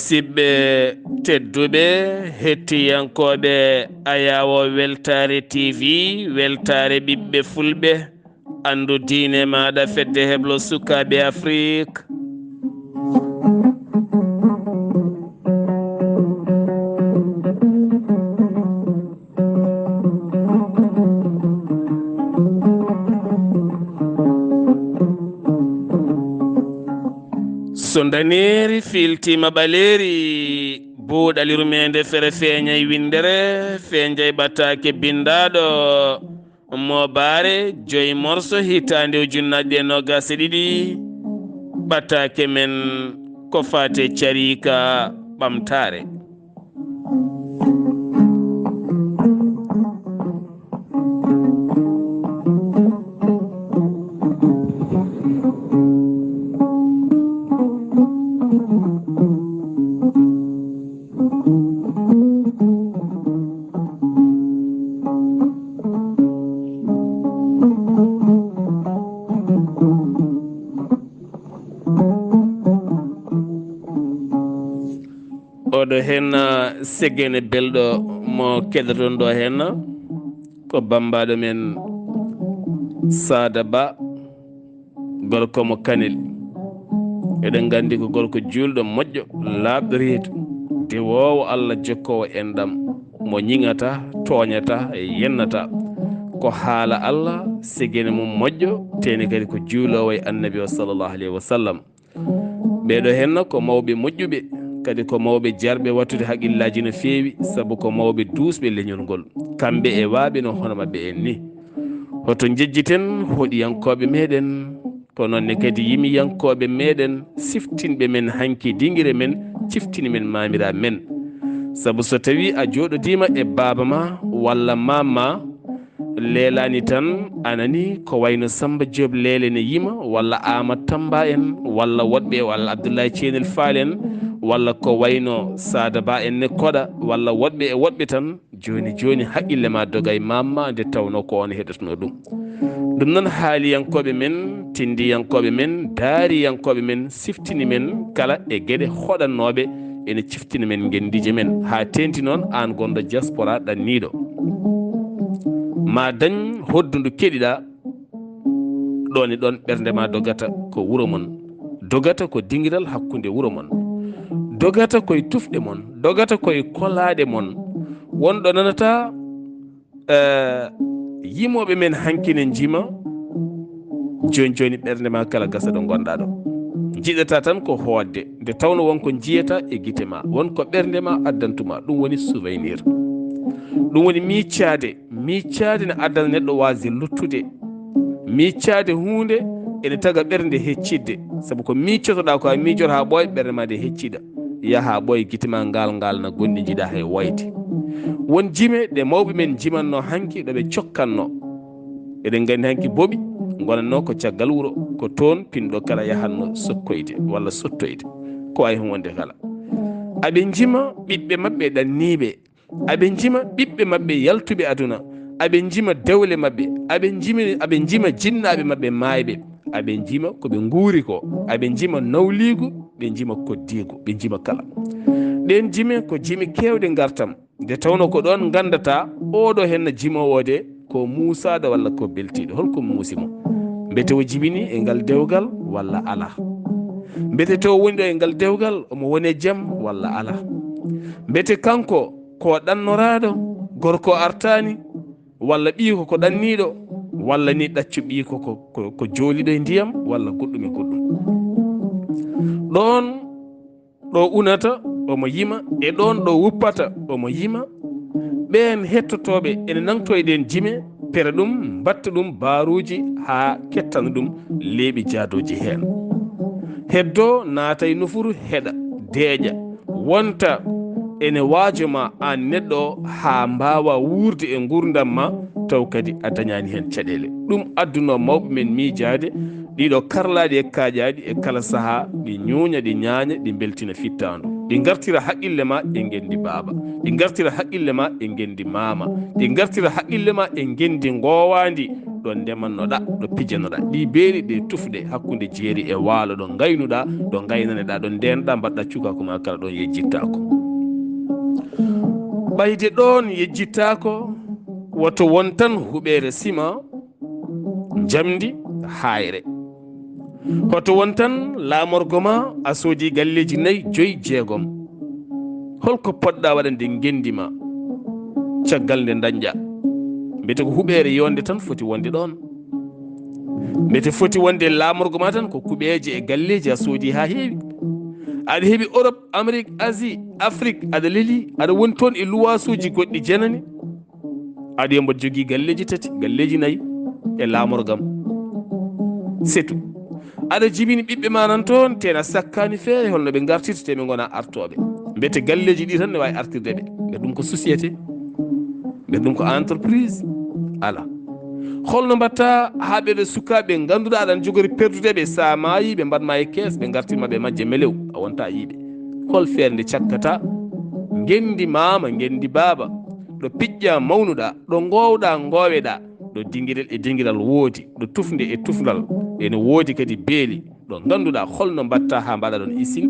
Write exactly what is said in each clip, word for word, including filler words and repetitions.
Siɓɓe tedduɓe, hettiyankooɓe Ayaawo Weltaare T V, Weltaare ɓiɓɓe Fulɓe, anndu diine maaɗa, fedde heblo sukaaɓe Afrik. So ndaneeri fiiltiima ɓaleeri, buuɗali rumeende fere feeñay winndere, feeñay ɓataake binndaaɗo mo baare joy morso hitaande ujunnaaje ɗiɗi e noogaas e ɗiɗi, ɓataake men ko faate cariika ɓamtaare. Oɗo heen, ah, Segene Belɗo mo keɗoton ɗo heen, ko bambaɗo men Saada Ba, gorko mo Kanel. Eɗen nganndi ko gorko juulɗo, moƴƴo, laaɓɗo reedu, dewoowo Allah, jokkoowo enɗam, mo ñiŋata, tooñata, yennata. Ko haala Allah, Segene mum moƴƴo, teni kadi ko juuloowo e Annabi o, sallallahu alayhi wa sallam. Ɓeeɗo henna ko mawɓe moƴƴuɓe, kadi ko mawɓe jarɓe wattude haqillaaji no feewi, sabu ko mawɓe duusɓe leñol ngol. Kamɓe e waaɓe no hono maɓɓe en ni. Hoto njejjiten hoɗiyankooɓe meɗen, ko noon ne kadi yimiyankooɓe meɗen, siftinɓe men hanki dingire men, ciftini men maamiraaɓe men. Sabu so tawii a jooɗodiima e baaba ma walla maam ma, leelaani tan, a nanii ko wayno Samba Diop Leele ne yima, walla Amat Tamba en, walla woɗɓe, walla Abdoulaye Ceenel Faal en, walla ko wayno Saada Ba en ne koɗa, walla woɗɓe e woɗɓe tan, jooni jooni haqqille ma doga e maam ma nde tawnoo ko oon heɗotonoo ɗum. Ɗum noon haaliyankooɓe men, tinndiyankooɓe men, daariyankooɓe men, siftini men kala e geɗe hoɗannooɓe ene ciftini men ngenndiije men, haa teeŋti noon aan gonɗo diaspora ɗanniiɗo. Ma dañ hoɗdu ndu keɗiɗaa, ɗoon e ɗoon ɓernde ma dogata ko wuro mon, dogata ko dingiral hakkunde wuro mon, dogata koye tufɗe mon, dogata koye kolaaɗe mon. Wonɗo nanata eh, yimooɓe men hanki ne njima, jooni jooni ɓernde ma kala gasa ɗo ngonɗaa ɗo. Njiɗata tan ko hoodde, nde tawno won ko njiyata e gite ma, won ko ɓernde ma addantuma, ɗum woni souvenir. Ɗum woni miicaade, miicaade ne addana neɗɗo waasde luttude. Miicaade huunde ene taga ɓernde heccidde, sabu ko miicotoɗaa ko a miijoto haa ɓooya, ɓernde ma nde heccida. Yaha ɓooya gite ma ngal ngal na gonɗi njiɗa hay wayde. Won jime ɗe mawɓe men jimanno hanki ɗo ɓe cokkanno. Eɗen nganndi hanki boɓi ngonanno ko caggal wuro, ko toon pinɗo kala yahanno sokkoyde walla sottoyde. Ko wayi hon wonde kala. Aɓe njima ɓiɓɓe maɓɓe ɗanniiɓe. Aɓe njima ɓiɓɓe maɓɓe yaltuɓe aduna. Aɓe njima dewle maɓɓe. Aɓe njimi-, aɓe njima jinnaaɓe maɓɓe maayɓe. Aɓe njima ko ɓe nguuri ko. Aɓe njima nawliigu, ɓe njima koddiigu, ɓe njima kala. Ɗeen jime ko jime keewɗe ngartam. Nde tawno ko ɗoon nganndata oɗo henna jimoowo de ko muusaaɗo walla ko beltiiɗo. Holko muusi mo? Mbete o jibini e ngal dewgal walla alaa? Mbete to woni ɗo e ngal dewgal omo woni e jam walla alaa? Mbete kanko ko ɗannoraaɗo, gorko artaani, walla ɓiiko ko ɗanniiɗo, walla ni ɗaccu ɓiiko ko, ko, ko jooliiɗo e ndiyam walla goɗɗum e goɗɗum? Ɗoon ɗo unata omo yima, e ɗoon ɗo wuppata omo yima. Ɓeen hettotooɓe ene nangto e ɗeen jime, pera ɗum, mbatta ɗum baaruuji haa kettana ɗum leeɓi jaadooji heen. Heddoo naata e nofuru heɗa, deeƴa, wonta ene waajo ma aan neɗɗo o haa mbaawa wuurde e nguurndam ma, taw kadi a dañaani heen caɗeele. Ɗum addunoo mawɓe men miijaade, ɗiɗo karlaaɗi e kaaƴaaɗi e kala sahaa, ɗi ñuuña, ɗi ñaaña, ɗi mbeltina fittaandu. Ɗi ngartira haqqille ma e ngenndi baaba. Ɗi ngartira haqqille ma e ngenndi maama. Ɗi ngartira haqqille ma e ngenndi ngoowaandi. ɗo ndemannoɗa, ɗo pijanoɗa. Ɗi beeli ɗe tufde hakkunde jeeri e waalo, ɗo ngaynuɗa, ɗo ngaynanoɗa, ɗo ndenɗa, mbaɗɗa cukaaku ma kala, ɗon yejjittaako. Ɓayde ɗon yejjittaako, woto won tan huɓeere sima, njamndi, haayre. Hoto won tan laamorgo ma a soodi galleeji nayi, joyi, jeegom. Holko poɗɗa waɗande ngendi ma caggal nde dañƴa? Mbete ko huɓeere yonde tan foti wonde ɗon? Mbete foti wonde laamorgo ma tan ko kuɓeeje e galleeji a soodi haa heewi? Aɗa heɓi Europe, Amérique, Asie, Afrique, aɗa leli, aɗa woni toon e luwaasuuji goɗɗi jenani. Aɗa yo mboɗo jogii galleeji tati, galleeji nayi e laamorgam. C'est tout. Aɗa jibini ɓiɓɓe ma nan toon, tena sakkaani feere holno ɓe ngartirta, te ɓe ngona artooɓe. Mbete galleeji ɗi tan ne waawi artirde ɓe. Mbete ɗum ko société, mbete ɗum ko entreprise. Ala. Holno mbatta haa ɓeɗo sukaaɓe ngannduɗa aɗan jogori perdude ɓe, sa maayi ɓe mbaɗma e kees, ɓe ngartirma ɓe majje melew, a wonta yiiɓe? Hol feere nde cakkata ngendi maama, ngendi baaba, ɗo piƴƴa mawnuɗa, ɗo ngowɗa ngoweɗa, ɗo dingiral e dingiral woodi, ɗo tufnde e tufngal, ene woodi kadi beeli, ɗo ngannduɗa holno mbatta haa mbaɗa ɗon isin?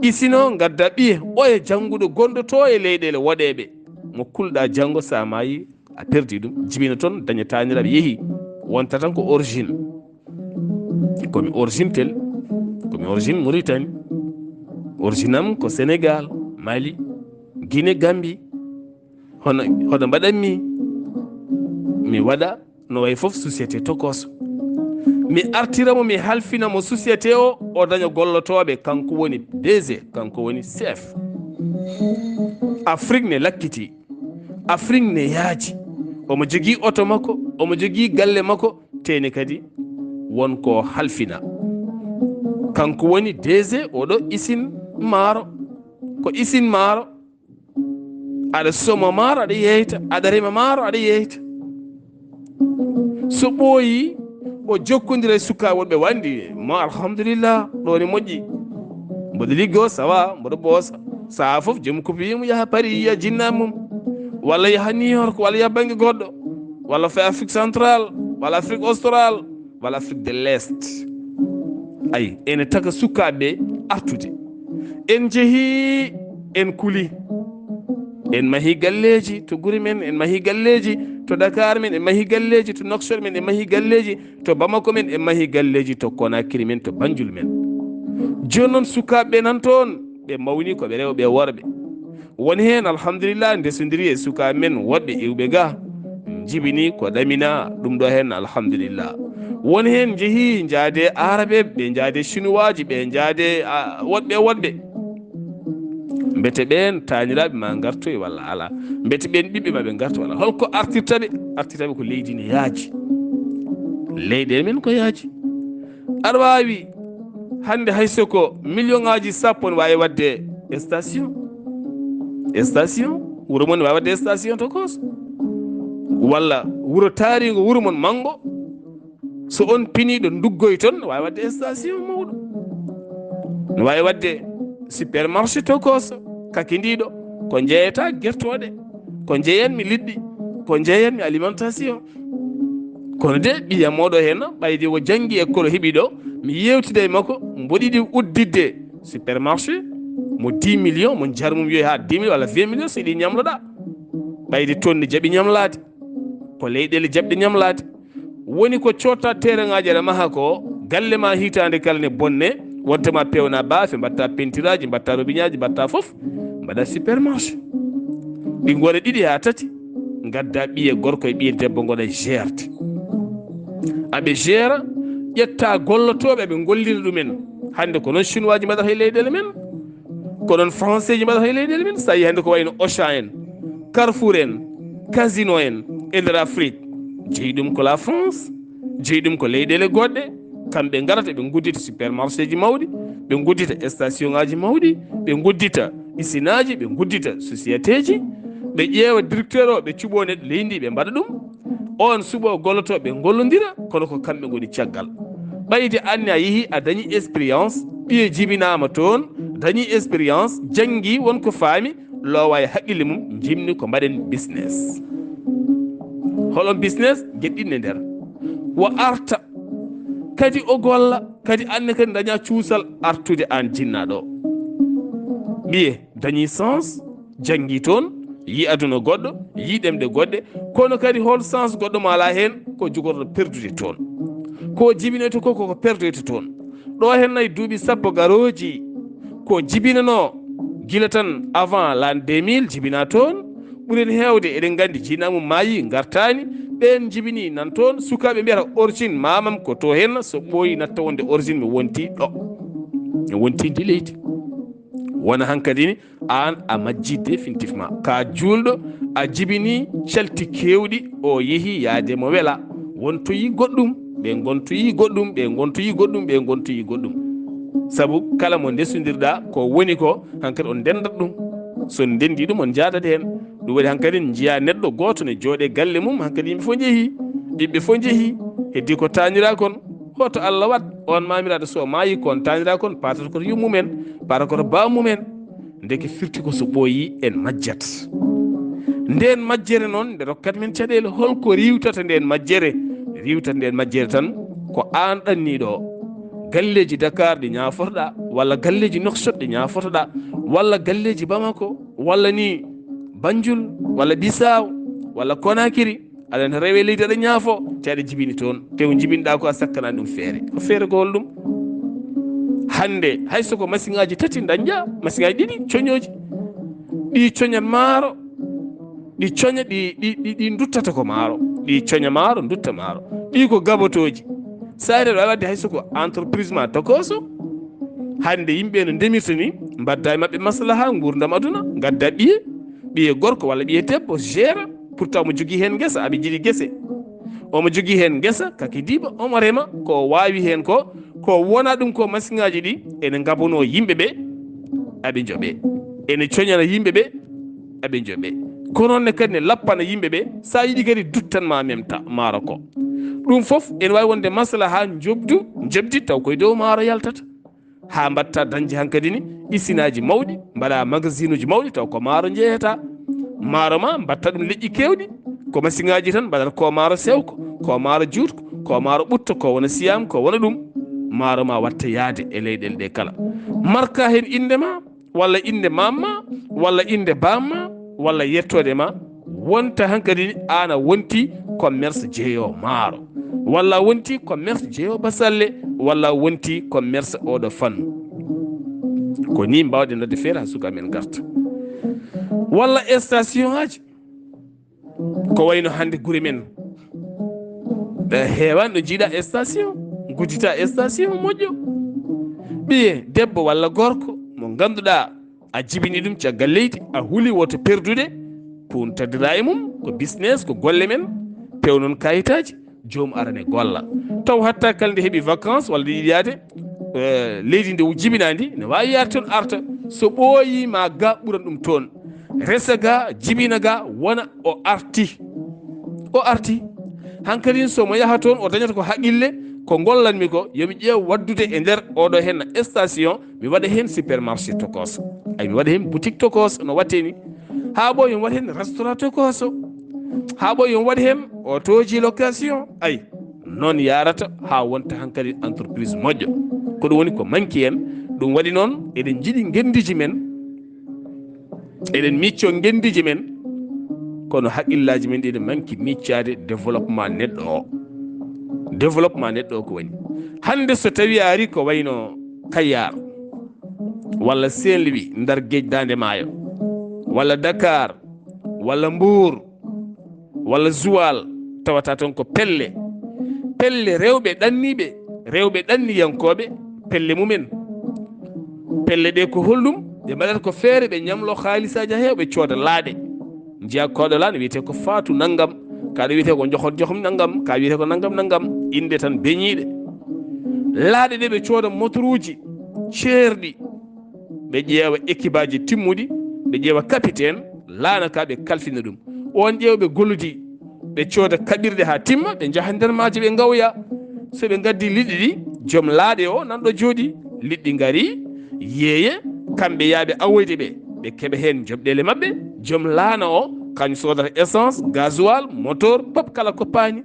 Isino ngadda ɓiye ɓoye jannguɗo gonɗo to e leyɗeele woɗeeɓe, mo kulɗa janngo sa maayi a perdi ɗum, jibina toon, daña taaniraaɓe, yehi, wonta tan ko origine. Komi origine tel, komi origine Mauritanie. Origine am ko Sénégal, Mali, Guinée, Gambie. Hono, hono mbaɗanmi? Mi waɗa no way fof société tokoso. Mi artira mo, mi halfina mo société o, o daña gollotooɓe, kanko woni D G, kanko woni chef. Afrique ne lakkiti, Afrique ne yaaji. Omo jogii oto makko, omo jogii galle makko, tene kadi won ko halfina. Kanko woni D G oɗo usine maaro. Ko usine maaro. Aɗa soma maaro, aɗa yeyta, aɗa rema maaro, aɗa yeyta. So ɓooyi, o jokkondira e sukaaɓe wonɓe wandi mo, alhamdulillah, ɗo ne moƴƴi. Mboɗo liggo, ça va, mboɗo boosa. Saha fof, joom koppi mo yaha Paris, yiya jinna mum. Walla yaha New York, walla yaha bannge goɗɗo. Walla fay Afrique Centrale, walla Afrique Australe, walla Afrique de l'Est. Ay, ene taga sukaaɓe artude. En jehi, en kuli. En mahi galleeji to gure men, en mahi galleeji to Dakar men, en mahi galleeji to Nouakchott men, en mahi galleeji to Bamako men, en mahi galleeji to Conakry men, to Banjul men. Jooni noon sukaaɓe ɓe nan toon, ɓe mawni ko ɓe rewɓe e worɓe. Won heen, alhamdulillah, ndesondiri e sukaaɓe men woɗɓe iwɓe ga. Jibini ko ɗamina ɗum ɗo heen, alhamdulillah. Won heen njehi njaade Aarabe, ɓe njaade Sinuwaaji, ɓe njaade, a, woɗɓe e woɗɓe. Mbete ɓeen taaniraaɓe ma ngartoy walla alaa? Mbete ɓeen ɓiɓɓe ma ɓe ngartoy walla? Holko artirta ɓe? Artirta ɓe ko leydi ne yaaji. Leyɗe men ko yaaji. Aɗa waawi hannde hay so ko million ŋaaji sappo ne waawi waɗde station. Station, wuro mon ne waawi waɗde station tokoso. Walla wuro taariingo wuro mon manngo, so on piniiɗo nduggoy toon, ne waawi waɗde station mawɗo. Ne waawi waɗde supermarché tokoso, kakindiiɗo, ko njeeyata gertooɗe, ko njeeyanmi liɗɗi, ko njeeyanmi alimentation. Kono de, ɓiya mooɗo heen, ɓayde o janngi école, o heɓi ɗo, mi yeewtida e makko, mboɗo yiɗi udditde supermarché mo dix millions, mo njar mum yohi haa dix millions walla vingt millions, so yiɗi ñamloɗa. Ɓayde toon ne jaɓi ñamlaade. Ko leyɗeele jaɓɗe ñamlaade. Woni ko cotta terrain ŋaaji aɗa maha ko, galle ma hitaande kala ne bonne, wonta ma pewna baafe, mbatta pentiraaji, mbatta robinet ŋaaji, mbatta fof, mbaɗa supermarché. Ɗi ngona ɗiɗi haa tati, ngadda ɓiye gorko e ɓiye debbo ngona gérde. Aɓe géra, ƴetta gollotooɓe, aɓe ngollira ɗumen. Hannde ko noon Chinois ji mbaɗata e leyɗeele men. Ko noon Français ji mbaɗata e leyɗeele men. So a yii hannde ko wayno Auchan en, Carrefour en, Casino en e nder Afrique, jeyi ɗum ko la France, jeyi ɗum ko leyɗeele goɗɗe. Kamɓe ngarata, ɓe nguddita supermarché ji mawɗi, ɓe nguddita station ŋaaji mawɗi, ɓe nguddita usine aaji, ɓe nguddita société ji, ɓe ƴeewa directeur o, ɓe cuɓoo neɗɗo leydi ndi, ɓe mbaɗa ɗum. On suɓoo gollotooɓe, ɓe ngollondira, kono ko kamɓe ngoni caggal. Ɓayde aan ne a yehi, a dañi expérience, ɓiye jibinaama toon, dañi expérience, janngi, won ko faami, loowa e haqqille mum, jimni ko mbaɗen business. Holon business? Geɗɗinne nder. Wa arta. Kadi o golla, kadi anne kadi daña cuusal artude aan jinnaaɗo. Ɓiye dañi sens, janngi toon, yi aduna goɗɗo, yi ɗemɗe goɗɗe, kono kadi hol sens goɗɗo ma ala heen, ko jogorɗo perdude toon. Ko jibinoyto ko, koko perdoyto toon. Ɗo heen nayi duuɓi sappo garooji, ko jibinanoo gila tan avant l'an deux mille jibina toon. Ɓuren heewde eɗen nganndi jinaamum maayi ngartaani, ɓeen jibini nan toon. Sukaaɓe mbiyata origine mamam ko to heen, so ɓooyi natta wonde origine mi wonti ɗo. Mi wonti ndi leydi. Wona hankadi ni aan a majji définitivement. Ka juulɗo a jibini calti keewɗi, o yehi yaade mo wela. Wontoyi goɗɗum, ɓe ngontoyi goɗɗum, ɓe ngontoyi goɗɗum, ɓe ngontoyi goɗɗum. Sabu kala mo ndesondirɗa ko woni ko, hankadi on ndendat ɗum. So on ndendi ɗum, on njaadat heen. Ɗum waɗi hankadi njiya neɗɗo gooto ne jooɗe galle mum, hankadi yimɓe fof njehi, ɓiɓɓe fof njehi, heddi ko taanira kon. Hoto Allah waɗ on maamiraaɗo so maayi kon taanira kon, paatata koto yummum en, paatata koto baawmum en. Ndeke firti ko so ɓooyi en majjat. Ndeen majjere noon, nde rokkat men caɗeele, holko riiwtata ndeen majjere? Riiwtata ndeen majjere tan ko aan ɗanniiɗo o. Galleeji Dakar ɗi ñaafotoɗaa, walla galleeji Nouakchott ɗi ñaafotoɗaa, walla galleeji Bamako, walla ni Banjul, walla Bissau, walla Conakry, aɗa rewe leydi aɗa ñaafo, te aɗa jibini toon, te ko jibinɗa ko a sakkanaani ɗum feere. Ko feere ko holɗum? Hannde hay so ko masiŋaaji tati dañƴa, masiŋaaji ɗiɗi coñooji, ɗi coñat maaro, ɗi coña, ɗi, ɗi, ɗi, ɗi duttata ko maaro, ɗi coña maaro, dutta maaro, ɗi ko gabotooji. Sayre ɗo waɗde hay so ko entreprise ma tokooso, hannde yimɓe no ndemirta ni, mbadda e maɓɓe maslaha nguurndam aduna, ngadda ɓiye, ɓiye gorko walla ɓiye debbo, gère, pourtant omo jogii heen ngesa, aɓe njiɗi gese. Omo jogii heen ngesa, kakidiiba, omo rema, ko o waawi heen ko, ko wona ɗum ko masiŋaaji ɗi, ene ngabonoo yimɓe ɓe, aɓe njoɓee. Ene coñana yimɓe ɓe, aɓe njoɓee. Kono noon ne kadi ne lappana yimɓe ɓe, so a yiɗi kadi duttan ma memta maaro ko. Ɗum fof ene waawi wonde maslaha njoɓdu, njoɓdi taw koye dow maaro yaltata. Haa mbatta dañde hankadi ni isinaaji mawɗi, mbaɗa magasinuuji mawɗi taw ko maaro njeeyata. Maaro ma mbatta ɗum leƴƴi keewɗi, ko masiŋaaji tan mbaɗata ko maaro sewko, ko maaro juutko, ko maaro ɓutto, ko wona siyaam, ko wona ɗum. Maaro ma watta yaade e leyɗeele ɗe kala. Marka heen innde ma, walla innde mamma, walla innde bamma, walla yettoode ma, wonta hankadi aan a wonti commerce jeeyo maaro, walla a wonti commerce jeeyo basalle, walla a wonti commerce oɗo fannu. Ko ni mbaawɗen waɗde feere haa suka men ngarta. Walla station aji, ko wayno hannde gure men, ɓe heewan ɗo jiiɗa station, guddita station moƴƴo. Ɓiye debbo walla gorko mo ngannduɗaa a jibini ɗum caggal leydi, a huli woto perdude, puuntadira e mum, ko business, ko golle men, pewnon kayitaaji, joom arane golla. Taw hatta kala nde heɓi vacances walla nde yiɗi yaade, eh, leydi nde jibinaa ndi, ne waawi yaade toon arta. So ɓooyi ma ga ɓuran ɗum toon. Resa ga, jibina ga, wona o arti. O arti. Hankadin so mo yaha toon, o dañata ko haqille, ko ngollanmi ko, yomi ƴeew waddude e nder oɗo heen station, mi waɗa heen supermarché tokooso. Ay, mi waɗa heen boutique tokooso, no watte ni. Haa ɓooyi mi waɗa heen restaurant tokooso. Haa ɓooyi mi waɗa heen otooji location. Ay, noon yaarata haa wonta hankadi entreprise moƴƴo. Ko ɗum woni ko manki en. Ɗum waɗi noon, eɗen njiɗi ngenndiji men. Eɗen micco ngenndiji men, kono haqqillaaji men ɗiɗi manki miccaade développement neɗɗo o. Développement neɗɗo o ko woni? Hannde so tawi a ari ko wayno Kayar, walla Saint-Louis, Ndar Géej, Daande Maayo, walla Dakar, walla Mbuur, walla Zuwal, tawata toon ko pelle. Pelle rewɓe ɗanniiɓe, rewɓe ɗanniyankooɓe, pelle mumen. Pelle ɗe ko holɗum? Ɓe mbaɗata ko feere, ɓe ñamlo haalisaaji haa heewa, ɓe cooda laaɗe. Njiya koɗo laa no wiyetee ko faatu nanngam, ka ɗo wiyetee ko njohot njohom nanngam, ka wiyetee ko nanngam nanngam, innde tan beñiiɗe. Laaɗe ɗe ɓe cooda motoruuji ceerɗi, ɓe ƴeewa équipage timmuɗi, ɓe ƴeewa capitaine, laana ka ɓe kalfina ɗum. On ƴeewa ɓe gollodi, ɓe cooda kaɓirɗe haa timma, ɓe njaha nder maaje, ɓe ngawya. So ɓe ngaddi liɗɗi ɗi, joom laaɗe o nan ɗo jooɗi, liɗɗi ngari, yeeye, kamɓe yaaɓe awoyde ɓe, ɓe keɓa heen joɓɗeele maɓɓe, joom laana o Kañum soodata essence, gasoil, moteur, pop kala ko paani.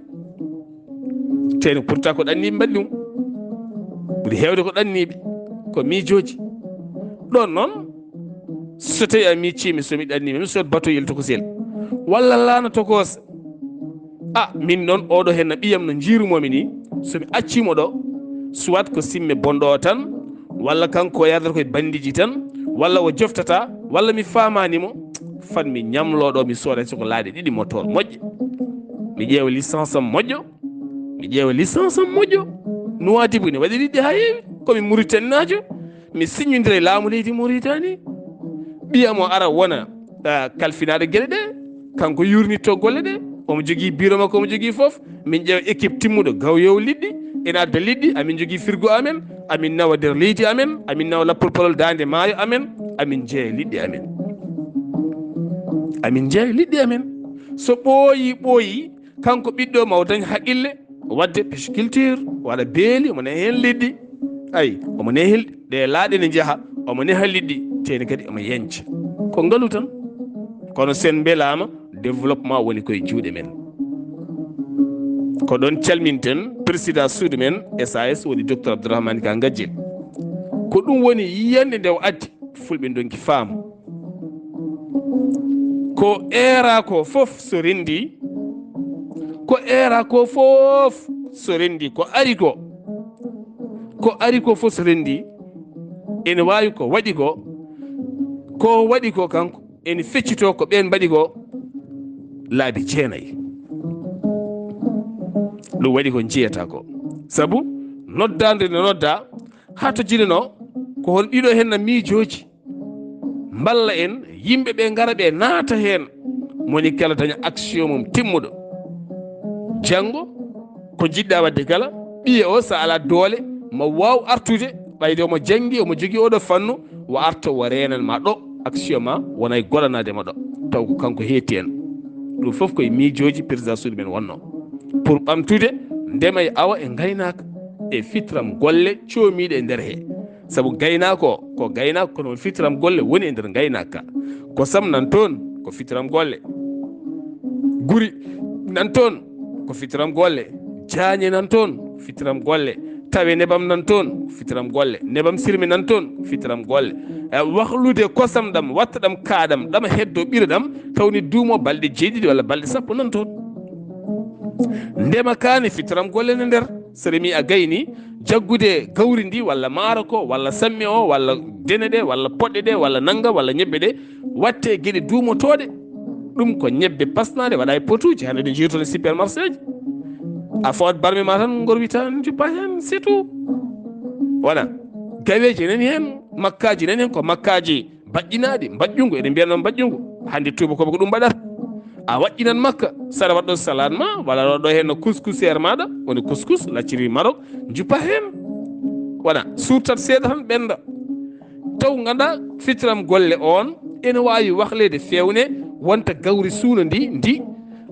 Teni pourtant ko ɗanniiɓe mbaɗi ɗum. Ɓuri heewde ko ɗanniiɓe. Ko miijooji. Ɗon noon, so tawi a miijiima, so mi ɗanniima, mi sood bato yel tokosel. Walla laana tokoosa. A, min noon, oɗo heen no ɓiyam no njiirumomi ni, so mi acciimo ɗo, soit ko simme bonɗo o tan, walla kanko o yardata koye bandiji tan, walla o joftata, walla mi faamaani mo, fan mi ñamlo ɗo, mi sooda soko laaɗe ɗiɗi moteur moƴƴe. Mi ƴeewa licence am moƴƴo, mi ƴeewa licence am moƴƴo. Nuwaadibu ne waɗi ɗiɗi haa heewi, komi Muritaninaajo, mi siññondira e laamu leydi Muritani. Ɓiyam o ara wona, ah, kalfinaaɗo geɗe ɗe, kanko yurnitto golle ɗe, omo jogii biro makko, omo jogii fof. Min ƴeewa équipe timmuɗo, gawyowo liɗɗi, ina adda liɗɗi, amin jogii firgo amen, amin nawa nder leydi amen, amin nawa lappol palol daande maayo amen, amin jeeya liɗɗi amen. Amin jeeya liɗɗi amen. So ɓooyi, ɓooyi, kanko ɓiɗɗo ma o dañ haqqille, waɗde pisciculture, waɗa beeli, omo nawa heen liɗɗi. Ay, omo nawa heen ɗe laaɗe ne njaha, omo nawa liɗɗi, teeni kadi omo yenca. Ko ngalu tan. Kono sen mbelaama, développement woni koye juuɗe men. Ko ɗon calminten président suudu men S A S woni docteur Abdourahmane Ka Gajel. Ko ɗum woni yiyannde nde o addi, fulɓe ndonki faamu. Ko eera ko fof so renndi, ko eera ko fof so renndi, ko ari ko, ko ari ko fof so renndi, ene waawi ko waɗi ko, ko waɗi ko kanko, ene feccitoo ko ɓeen mbaɗi ko laabi jeenayi. Ɗum waɗi ko njiyata ko. Sabu noddaande nde nodda, haa to jini no, ko hono ɗiɗo heen na miijooji. Mballa en, yimɓe ɓe ngara ɓe naata heen. Moni kala daña action mum timmuɗo. Janngo, ko jiɗɗa waɗde kala, ɓiye o, so ala doole, ma waaw artude, ɓayde omo janngi, omo jogii oɗo fannu, wa arta, wa reenan ma ɗo, action ma wona e goɗanaade ma ɗo. Taw ko kanko heetti en. Ɗum fof koye miijooji président suudu men wonno. Pour ɓamtude ndema e awa e ngaynaaka, e fitram golle coomiiɗe e nder he. Sabu gaynaako o, ko gaynaako, kono fitram golle woni e nder ngaynaaka ka. Kosam nan toon, ko fitram golle. Guri nan toon, ko fitram golle. Jaañe nan toon, fitram golle. Tawe nebam nan toon, fitram golle. Nebam sirme nan toon, fitram golle. E wahlude kosam ɗam, watta ɗam kaaɗam, ɗam heddo ɓira ɗam, tawni duumo balɗe jeeɗiɗi walla balɗe sappo nan toon. Ndema ka ne fitram golle ne nder. So remi a gayni, jaggude gawri ndi, walla maaro ko, walla samme o, walla dene ɗe, walla poɗɗe ɗe, walla nannga, walla ñebbe ɗe, watte geɗe duumotooɗe. Ɗum ko ñebbe pasnaaɗe, waɗa e potuuji, hannde ɗe njiytoon e supermarché ji. A fawat barme ma tan, ngor wi tan, juppa heen, c'est tout. Voilà. Gaweeji nani heen, makkaaji nani heen, ko makkaaji baƴƴinaaɗi, mbaƴƴungu, eɗen mbiya noon mbaƴƴungu. Hannde tuubakooɓe ko ɗum mbaɗata. A waƴƴinan makka, saɗa waɗɗo salade ma, walla waɗɗo heen no couscousière maaɗa, woni couscous, lacciri Maroc, njuppa heen. Wona, suurtat seeɗa tan ɓennda. Taw ngannda fitram golle on, ene waawi wahleede feewne, wonta gawri suuna ndi, ndi,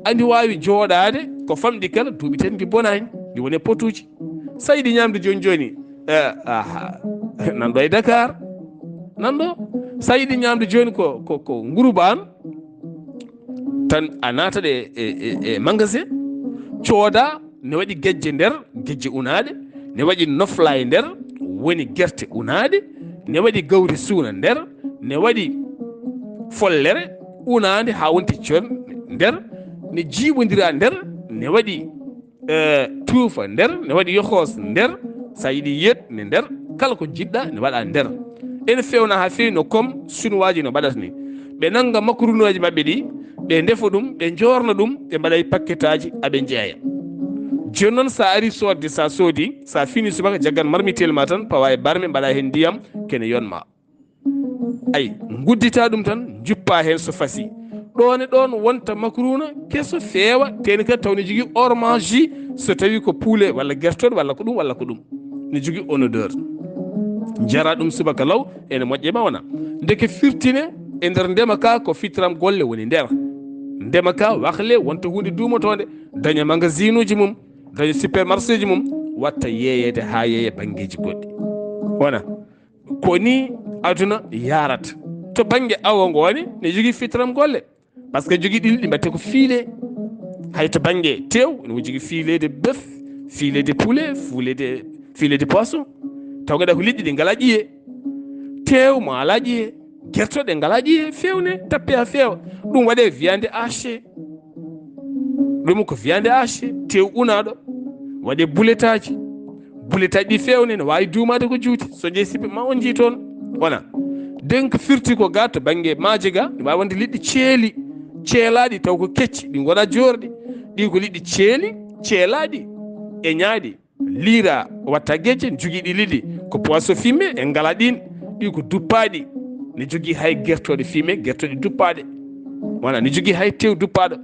andi waawi jooɗaade, ko famɗi kala, duuɓi tati ndi bonaani, ndi woni e potuuji. Sa yiɗi ñaamde jooni jooni, eh, aha, nan ɗo e Dakar, nan ɗo. Sa yiɗi ñaamde jooni ko, ko, ko nguru baan, tan a naatat e, e, e, e magasin, cooda, ne waɗi gejje nder, gejje unaaɗe, ne waɗi noflaay nder, woni gerte unaaɗe, ne waɗi gawri suuna nder, ne waɗi follere unaande haa wonti con nder, ne jiiɓondira nder, ne waɗi eh, tuufa nder, ne waɗi yohos nder, sa yiɗi yet ne nder, kala ko jiɗɗa ne waɗa nder. Ene fewna haa fewi no comme Chinois ji no mbaɗata ni. Ɓe nannga makarunaaji maɓɓe ɗi, ɓe ndefa ɗum, ɓe njoorna ɗum, ɓe mbaɗa e pakketaaji, aɓe njeeya. Jooni noon, sa ari soodde, sa soodi, sa fini subaka, jaggan marmitel ma tan, pawa e barme, mbaɗa heen ndiyam, kene yonma. Ay, nguddita ɗum tan, njuppa heen so fasi. Ɗoon e ɗoon wonta makaruna keso feewa, teeni kadi taw ne jogii ormage, so tawi ko poulet walla gertoɗe walla ko ɗum walla ko ɗum. Ne jogii on odeur. Njara ɗum subaka law, ene moƴƴe ma wona. Ndeke firtine e nder ndema ka ko fitram golle woni nder. Ndema ka wahle wonta huunde duumotoonde, daña magasin uji mum, daña supermarché ji mum, watta yeeyeede haa yeeya banngeeji goɗɗi. Wona. Ko ni aduna yarata. To bannge awo ngo woni, ne jogii fitram golle. Parce que jogii ɗi liɗɗi mbaɗte ko filet. Hay to bannge teew, ene jogii filet de bœuf, filet de poulet, filet de, filet de poisson. Taw ganduɗa ko liɗɗi ɗi ngalaa ƴiye. Teew mo alaa ƴiye. Gertoɗe ngalaa ƴiye, fewne, tappe haa feewa. Ɗum waɗe viande hachée. Ɗum ko viande hachée, teew unaɗo. Waɗe buletaji. Buletaji ɗi fewne, ne waawi duumaade ko juuti. So jeeyi sippe ma on njii toon. Wona. Donc firti ko ga to bannge maaje ga, ne waawi wonde liɗɗi ceeli, ceelaaɗi taw ko kecci, ɗi ngona joorɗi. Ɗi ko liɗɗi ceeli, ceelaaɗi, e ñaaɗi. Liira watta gecce, ne jogii ɗi liɗɗi. Ko poisson fumé, en ngalaa ɗin. Ɗi ko duppaaɗi. Ne jogii hay gertoɗe fumé, gertoɗe duppaaɗe. Wona, ne jogii hay teew duppaaɗo.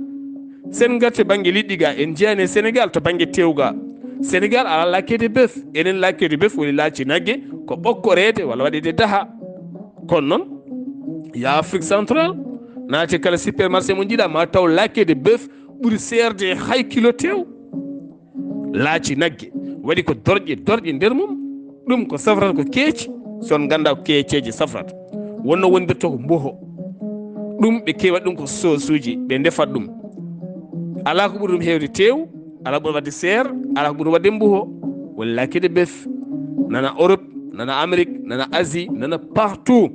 Sen ngarti bannge liɗɗi ga, en njiyani e Sénégal to bannge teew ga. Sénégal alaa laquette de bœuf. Enen laquette de bœuf woni laaci nagge, ko ɓokkoreede walla waɗeede daha. Kono noon, ya Afrique centrale, naati kala supermarché mo njiɗa, ma taw laquette de bœuf ɓuri seerde hay kilo teew. Laaci nagge waɗi ko dorƴe, dorƴe nder mum. Ɗum ko safrata ko keeci, so on ngannda ko keeceeje safrata. Wonno wondirta ko mboho. Ɗum ɓe keewa ɗum ko sosuuji, ɓe ndefat ɗum. Alaa ko ɓuri ɗum heewde teew, alaa ko ɓuri waɗde seer, alaa ko ɓuri waɗde mboho. Woni laquette de bœuf. Nana Europe, nana Amérique, nana Asie, nana partout.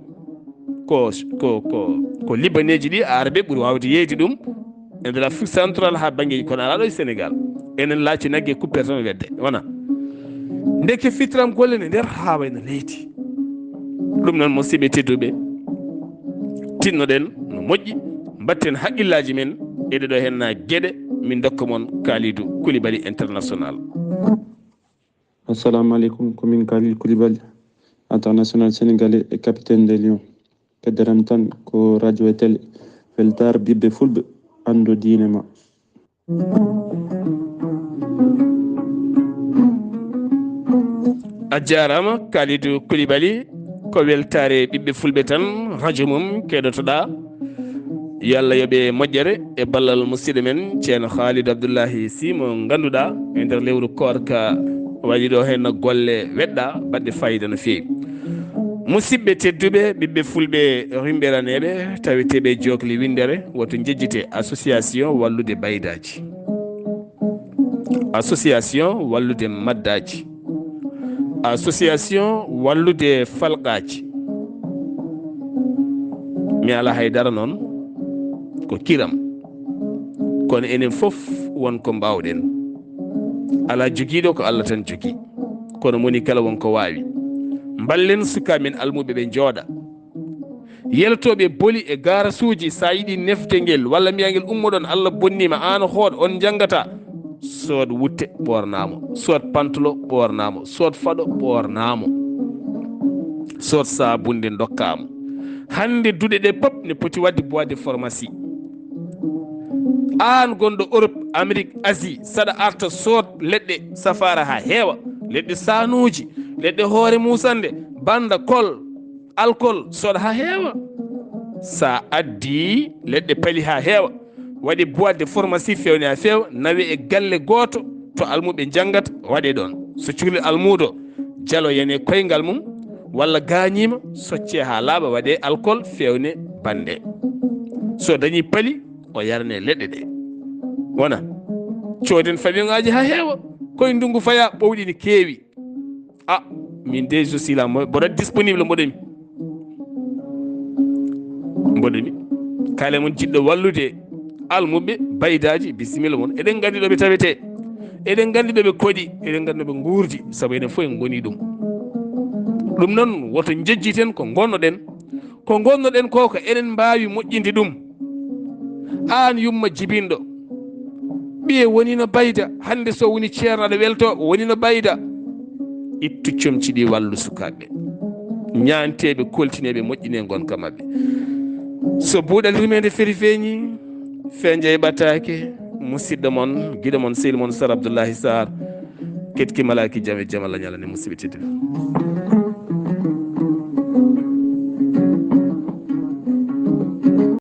Ko, ko, ko, ko Libaneeji ɗi, Arabe ɓuri waawde yeeyde ɗum. E nder Afrique centrale haa bannge, kono alaa ɗo e Sénégal. Enen laaci nagge kuppere tan wedde. Wona. Ndeke fitiram golle ne nder haa wayno leydi. Ɗum noon, musidɓe tedduɓe, tinnoɗen no moƴƴi, mbatten haqqillaaji men e ɗeɗo henna geɗe, min dokka mon Kalidou Koulibaly International. Assalamu alaikum, ko min Kalidou Koulibaly, international sénégalais et capitaine des Lions. Keddoram tan ko radio e télé, weltaare ɓiɓɓe fulɓe, anndu diine ma. A jaaraama, Kalidou Koulibaly. Ko weltaare ɓiɓɓe fulɓe tan, radio mum keɗotoɗa. Yo Allah yoɓe moƴƴere e ballal musidɗo men, Ceerno Khalid Abdullahi Sy, mo ngannduɗa e nder lewru koorka waɗi ɗo heen golle weɗɗa, baɗɗe fayida no feewi. Musidɓe tedduɓe, ɓiɓɓe fulɓe rimɓeraneeɓe, taweteeɓe e jookli winndere, woto njejjite association wallude baydaaji. Association wallude maddaaji. Association wallude falqaaji. Mi alaa hay dara noon, ko kiram. Kono enen fof won ko mbaawɗen. Alaa jogiiɗo ko Allah tan jogii. Kono moni kala won ko waawi. Mballen sukaaɓe men almuɓe ɓe njooɗa. Yeltooɓe boli e garasuuji, sa yiɗi nefde ngel walla mbiya ngel ummoɗon, Allah bonnima, an hooɗ on njangata. Sood wutte ɓoornamo, sood pantolo ɓoornamo, sood faɗo ɓoornamo, sood sabunde dokkamo. Hande duɗe ɗe pop ne poti wadde boîte de pharmacie. An gonɗo Europe, Amérique, Asie, saɗa arta sood leɗɗe safara ha heewa, leɗɗe sanuji, leɗɗe hoore musande, banda kol, alcool, soda ha heewa. Sa addi leɗɗe pali ha heewa, waɗi boîte de pharmacie fewne ha feewa, nawe e galle gooto to almuɓe njangata, waɗe ɗon. So cukalel almuudo jalo yani e koyngal mum, walla gaañiima, socce ha laaɓa, waɗe alcool fewne bande. So dañi pali, o yarane leɗɗe ɗe. Wona, cooden famille ngaji ha heewa, koye ndungu faya, ɓowɗi ne keewi. A, min de, je suis là, mo-, mboɗo disponible, mboɗomi. Mboɗomi. Kala mon jiɗɗo wallude almuɓe, baydaaji, bisimilla mon. Eɗen nganndi ɗo ɓe tawete. Eɗen nganndi ɗo ɓe koɗi. Eɗen nganndi ɗo ɓe nguurdi. Sabu enen fof en ngoni ɗum. Ɗum noon, woto njejjiten ko ngonnoɗen. Ko ngonnoɗen ko, ko enen mbaawi moƴƴinde ɗum. Aan yumma jibinɗo, ɓiye wonino bayda, hannde so woni ceerno aɗa welto, wonino bayda. Ittu comci ɗi, wallu sukaaɓe. Ñaanteeɓe, koltineeɓe, moƴƴine ngonka maɓɓe. So buuɗal yurmeende feri feeñi, fenja e ɓataake, musidɗo mon, giɗo mon, sehil mon, Sar Abdullahi Sarr, ketki malaaki jam e jamala ñalane, musidɓe tedduɓe.